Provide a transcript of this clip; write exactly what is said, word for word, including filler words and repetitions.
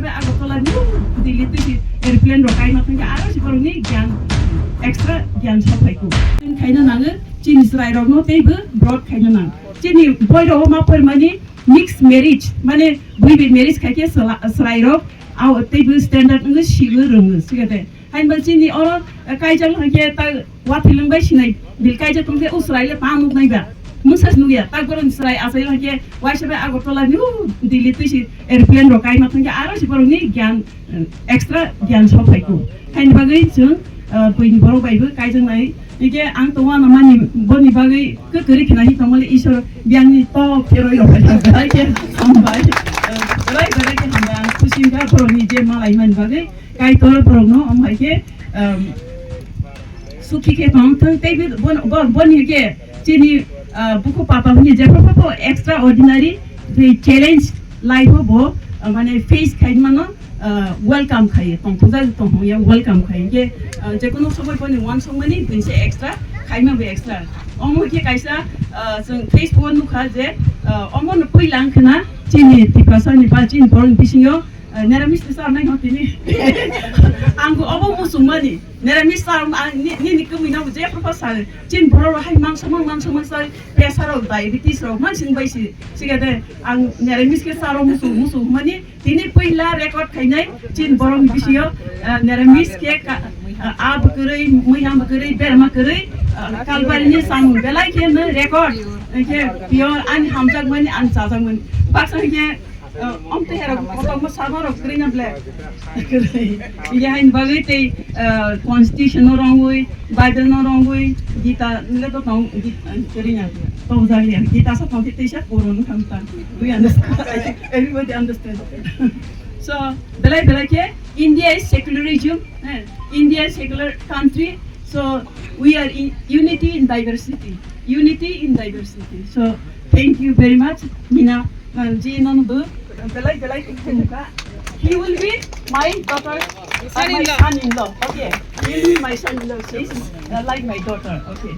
Agartala ni Delhi twi airplane rok kaima thangkhe aro si borokni gyan, extra gyan sok phaikho. Khaina nango chini chwrairokno teibo broad khaina nang. Chini boirok ma phaimani mixed marriage, mane bui bai marriage khaikhe chwla-, chwrairok au teibo standard wngwi sigo rwngo, sigade. Hainba chini oro, eh, kaijak hwnkhe ta wathilwng bai sinai bil kaijak tongkhe o chwraile ta nuknai ba. Mungsa se nukya, ta borokni chwrai achai hwnkhe waisa bai Agartala ni o Delhi twi si airplane rok kaima thangkhe aro si borokni gyan, eh, extra gyan sok phaikho. Haini bagwi chwng, eh, buini borok baibo kaijaknai. Hwnkhe ang tongo ano mani boni bagwi kwrwi khna hi tongmani Isor biyangni tok khe roi rok bai thang belai khe hambai. Eh, belai belai khe hambai ang khusi wngkha borokni je malaimani bagwi. Kaitor borokno omo hai khe, um, sukhi khe tong thung tei bo-, bo-, boni khe chini, uh, buku papa hwnwi jepho pho extraordinary tei challenge life o bo, uh, mane face khai mano, uh, welcome khai tong thujak tong ya welcome khai khe, uh, jekono sobai boni uansukmani twi se extra khaima bo extra. Omo khe kaisa, uh, chwng Facebook o nukha je, uh, omo no puila wngkhana chini Tiprasa ni ba chini borok ni bisingo Eh, neramis ni sarnai no tini. Ang bo obo muchungmani. Neramis sar, ang ni, nini kwmwi no je proper sar. Chin borok rok hai mangsa mang, mangsa mang sar. Pressure rok, diabetes rok, mansing bai si. Sigade ang neramis khe saro muchung, muchung mani. Tini puila record khainai chin borok ni bisingo, eh, neramis khe ka, eh, a bwkrwi, muiha bwkrwi, berma kwrwi, eh, kalbari ni samung belai khe no record. Khe pure ani hamjakmani, ani chajakmani. Baksa khe Om te herok kotorma sabo rok kwrwi na ble. Kwrwi. Yahaini bagwi tei, ah, constitution no rongwi, Bible no rongwi, Gita le to tong, Gita, kwrwi na. Tong jagya. Gita sa tong te teisa poro no tham ta. We understand. Everybody understand. So, belai belai khe India is secularism, eh, India is secular country. So, we are in unity in diversity. Unity in diversity. So, thank you very much, Mina. Um, ji non bu, belai belai khe khum kha. He will be my daughter, uh, my son-in-law. Okay. He will be my son-in-law. She is, uh, like my daughter. Okay.